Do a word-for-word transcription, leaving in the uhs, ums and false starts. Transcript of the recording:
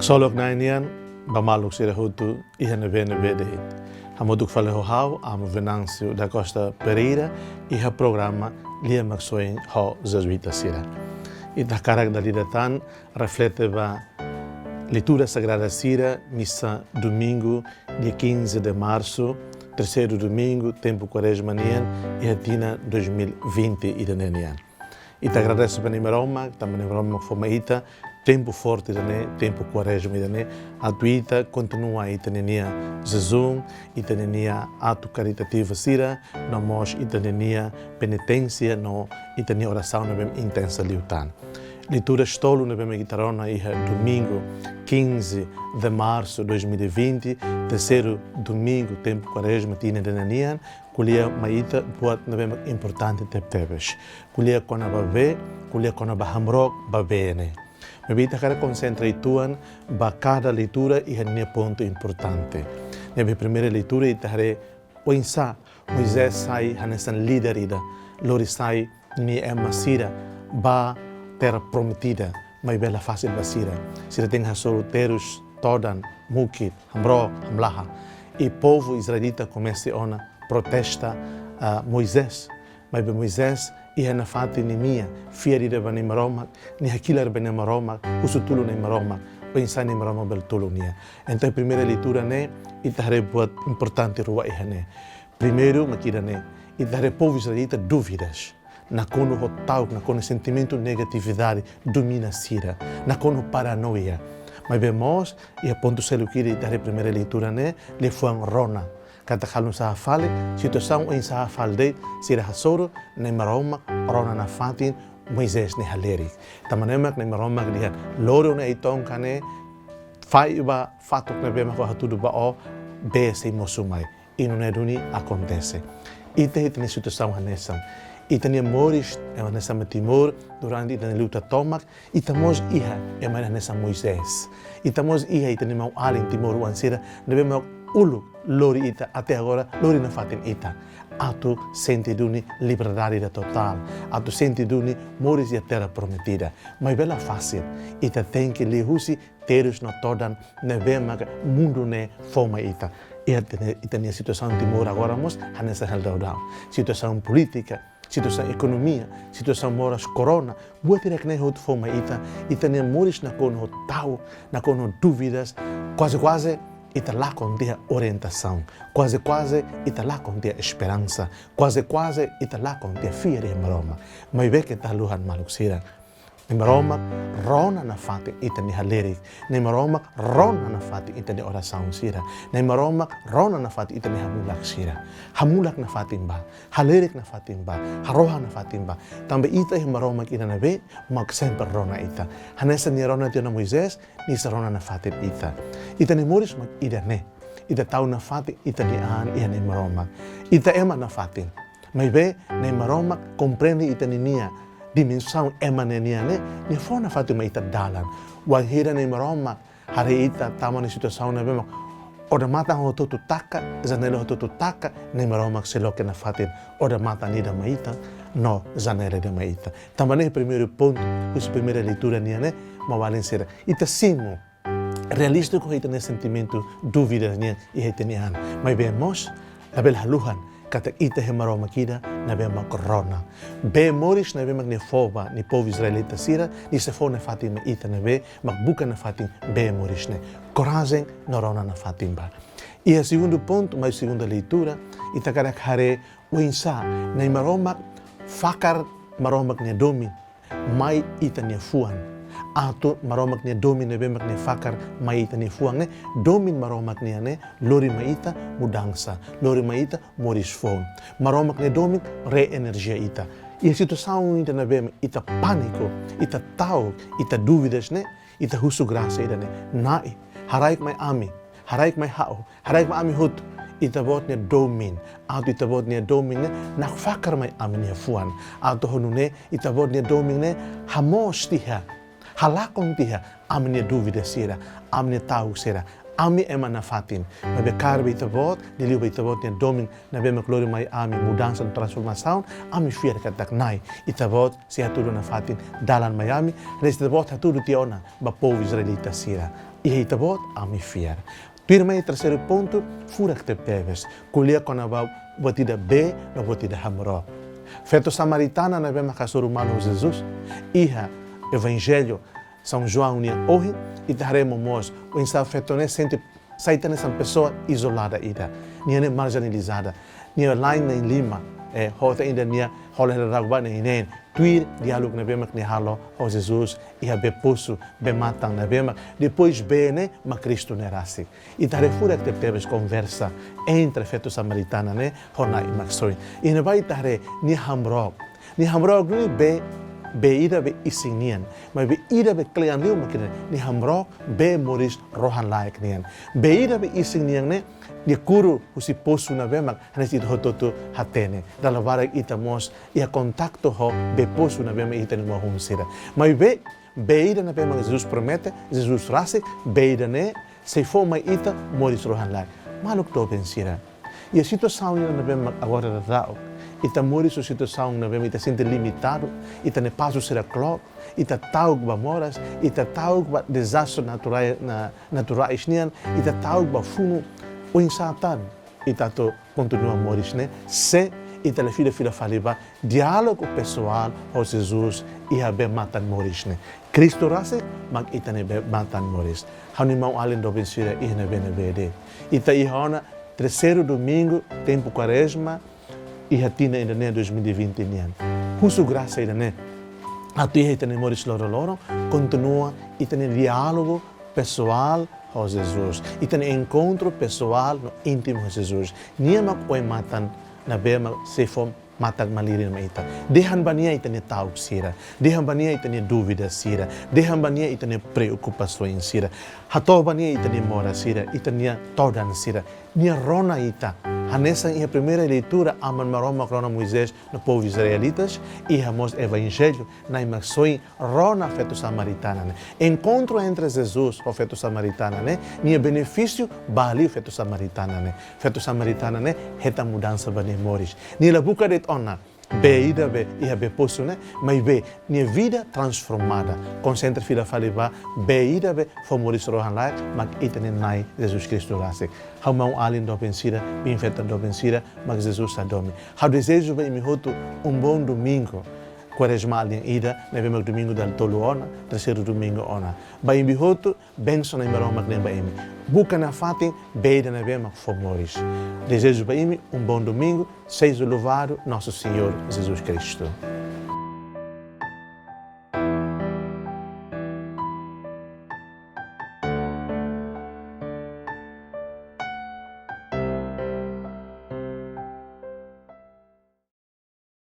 Solok Na'i nian ba maluk sira hotu iha ne'ebé-ne'ebé de'it. Hamutuk fali ho ha'u, Amo Venâncio da Costa Pereira, iha programa Lia Maksoin ho Jesuita sira. Ita hakarak dala ida tan reflete ba leitura sagrada sira, misa domingu, dia quinze de março, terseiru domingu tempu Kuarezma nian, iha tinan dois mil e vinte ida-ne'e nian. Ita agradese ba Na'i Maromak, tanba Na'i Maromak fó mai ita tempu forte ida-ne'e, tempu Kuarezma ida-ne'e, atu ita kontinua ita ninia jejún, ita ninia atu karitativu sira, no mós ita ninia peniténsia, no ita-nia orasaun ne'ebé intensa liután. Leitura tolu ne'ebé mak ita rona iha domingu quinze de março dois mil e vinte, terseiru domingu tempu Kuarezma tinan ida-ne'e nian, ko'alia mai ita buat ne'ebé mak importante tebetebes. Ko'alia kona-ba bee, ko'alia kona-ba hamrook ba bee ne'e. Maibé ita hakarak konsentra uitoan ba kada leitura iha nia pontu importante. Ne'ebé primeira leitura ita haree oinsá Moisés sai hanesan líder ida, lori sai nia ema sira ba Terra Prometida, maibé la fasil ba sira. Sira tenke hasoru terus, todan, mukit, hamrook, hamlaha. I povu israelita komesa ona protesta, ah, Moisés. Maibé Moisés iha nafatin ninia fiar ida ba Na'i Maromak, nia hakilar ba Na'i Maromak, husu tulun Na'i Maromak, oinsá Na'i Maromak bele tulun nia. Entaun primeira leitura ne'e, ita haree buat importante rua iha ne'e. Primeiru mak ida-ne'e, ita haree povu israelita dúvidas. Nakonu ho ta'uk, nakonu sentimentu negatividade domina sira. Nakonu ho paranoia. Maibé mós, iha pontu seluk ida ita haree primeira leitura ne'e, liafuan rona. Katak halo nusá fali, situasaun oinsá fali de'it, sira hasoru, Na'i Maromak rona nafatin Moisés nia halerik. Tanba ne'e mak Na'i Maromak dehan, lori ó-nia ai-tonka ne'e, fahe ba fatuk ne'ebé mak ha'u hatudu ba ó, bee sei mosu mai. I nune'e duni akontese. Ita iha ita-nia situasaun hanesan. Ita-nia moris, eh, hanesan ema Timor, durante ita-nia luta tomak, ita mós iha ema hanesan Moisés. Ita mós iha ita-nia maun-alin timoroan sira, ne'ebé mak uluk lori ita até agora, lori nafatin ita. Atu sente duni liberdade ida totál, atu sente duni moris iha Terra Prometida. Maibé la fasil, ita tenke liuhusi terus no todan ne'ebé mak mundu ne'e fó mai ita. Iha ita-nia, ita-nia situasaun Timor agora mós hanesan hela daudaun. Situasaun polítika, situasaun ekonomia, situasaun moras korona, buat hirak-ne'e hotu fó mai ita, ita-nia moris nakonu ho ta'uk, nakonu ho dúvidas, kuaze-kuaze ita lakon tiha orientasaun, kuaze-kuaze ita lakon tiha esperansa, kuaze-kuaze ita lakon tiha fiar iha Maromak. Maibé keta haluha maluk sira. Na'i Maromak rona nafatin ita-nia halerik. Na'i Maromak rona nafatin ita-nia orasaun sira. Na'i Maromak rona nafatin ita-nia hamulak sira. Hamulak nafatin bá, halerik nafatin bá, harohan nafatin bá. Tanba ita iha Maromak ida ne'ebé mak sempre rona ita. Hanesan nia rona tiha ona Moisés, nia sei rona nafatin ita. Ita-nia moris mak ida-ne'e. Ita tau nafatin ita-nia an iha Na'i Maromak. Ita ema nafatin. Maibé Na'i Maromak komprende ita ninia dimensaun ema ne'e nian ne'e, nia fó nafatin mai ita dalan. Wainhira Na'i Maromak haree ita tama iha situasaun ne'ebé mak odamatan hotu-hotu taka, janela hotu-hotu taka, Na'i Maromak sei loke nafatin odamatan ida mai ita, no janela ida mai ita. Tanba ne'e primeiru pontu, husi primeira leitura nian ne'e, maun-alin sira. Ita simu realístiku ho ita-nia sentimentu dúvidas nian iha ita-nia an. Maibé mós, labele haluhan katak ita iha Maromak ida ne'ebé mak rona. Bee moris ne'ebé mak nia fó ba nia povu israelita sira, nia sei fó nafatin mai ita ne'ebé mak buka nafatin bee moris ne'e. Korajen no rona nafatin bá. Iha segundu pontu, mai segunda leitura, ita hakarak haree oinsá Na'i Maromak fakar Maromak nia domin mai ita-nia fuan. Atu Maromak nia domin ne'ebé mak nia fakar mai ita-nia fuan ne'e, domin Maromak nian ne'e lori mai ita mudansa, lori mai ita moris foun. Maromak nia domin reenerjia ita. Iha situasaun ida ne'ebé mak ita pániku, ita ta'uk, ita dúvidas ne'e, ita husu grasa ida-ne'e. Na'i, haraik mai ami, haraik mai ha'u, haraik mai ami hotu Ita-Boot nia domin. Atu Ita-Boot nia domin ne'e nakfakar mai ami-nia fuan. Atu ho nune'e Ita-Boot nia domin ne'e hamoos tiha, halakon tiha ami-nia dúvida sira, ami-nia ta'uk sira, Ami ema nafatin, maibé karik ba Ita-Boot, liuliu ba Ita-Boot nia domin ne'ebé mak lori mai ami mudansa no transformasaun, ami fiar katak Na'i, Ita-Boot sei hatudu nafatin dalan mai ami, hanesan Ita-Boot hatudu tiha ona ba povu israelita sira. Iha Ita-Boot ami fiar. Tuirmai terseiru pontu, furak tebetebes, ko'alia kona-ba buat ida bee no buat ida hamrook. Feto samaritana ne'ebé mak hasoru malu Jesus, iha Evanjellu São João nian ohin, ita haree momoos oinsá feto ne'e sente sai hanesan pesoa izolada ida. Nia ne'e marjinalizada. Nia la'en na'in-lima, eh, ho ita ida nia hola hela rak ba na'in-neen. Tuir diálogu ne'ebé mak nia halo ho Jesus iha bee posu, bee matan ne'ebé mak, depois bee ne'e mak Kristu ne'e rasik. Ita haree furak tebetebes konversa entre feto samaritana ne'e ho Na'i Maksoin. Iha ne'ebá ita haree nia hamrook. Nia hamrook ne'e bee, bee ida be isin nian. Maibé ida be kle'an liu mak ne'e, nia hamrook bee moris rohan-laek nian. Bee ida be isin nian ne'e, nia kuru husi posu ne'ebé mak hanesan ita hotu-hotu hatene. Dala barak ita mós iha kontaktu ho bee posu ne'ebé mak iha ita-nia mohun sira. Maibé, bee ida ne'ebé mak Jesus promete, Jesus rasik, bee ida ne'e sei fó mai ita moris rohan-laek. Maluk doben sira, iha situasaun ida ne'ebé mak agora daudaun, ita moris iha situasaun ne'ebé mak ita sente limitadu, ita-nia pasu sira kloot, ita ta'uk ba moras, ita ta'uk ba dezastre naturai-, na-, naturais nian, ita ta'uk ba funu, oinsá tan ita atu kontinua moris ne'e, se ita la fila-fila fali ba diálogu pesoál ho Jesus iha bee matan moris ne'e. Kristu rasik mak ita-nia bee matan moris. Ha'u-nia maun-alin doben sira iha ne'ebé-ne'ebé de'it. Ita iha ona terseiru domingu tempu Kuarezma iha tinan ida-ne'e dois mil e vinte nian. Husu grasa ida-ne'e atu iha ita-nia moris loroloron, kontinua ita-nia diálogu pesoál ho Jesus. Ita-nia enkontru pesoál no íntimu ho Jesus. Nia mak oin-matan ne'ebé mak sei fó matan malirin mai ita. Dehan ba nia ita-nia ta'uk sira. Dehan ba nia ita-nia dúvida sira. Dehan ba nia ita-nia preokupasaun sira. Hato'o ba nia ita-nia moras sira, ita-nia todan sira. Nia rona ita. Hanesan iha primeira leitura, Aman Maromak rona Moisés no povu israelitas, iha mós Evanjellu, Na'i Maksoin rona feto samaritana ne'e. Enkontru entre Jesus ho feto samaritana ne'e, nia benefísiu ba liu feto samaritana ne'e. Feto samaritana ne'e hetan mudansa ba nia moris. Nia la buka de'it ona bee ida be iha bee posu ne'e, maibé nia vida transformada. Konsentra fila fali ba bee ida be fó moris rohan-laek, mak ita-nia Na'i Jesus Kristu rasik. Ha'u maun-alin doben sira, biin-feton doben sira, mak Jesus hadomi. Ha'u dezeja ba imi hotu um bom domingo Kuarezmál nian ida, ne'ebé mak domingu dala tolu ona, terseiru domingu ona. Ba imi hotu, bensaun Nai Maromak nian ba imi. Buka nafatin bee ida ne'ebé mak fó moris. Dezeja ba imi um bom domingo, seja louvado nosso Senhor Jesus Cristo.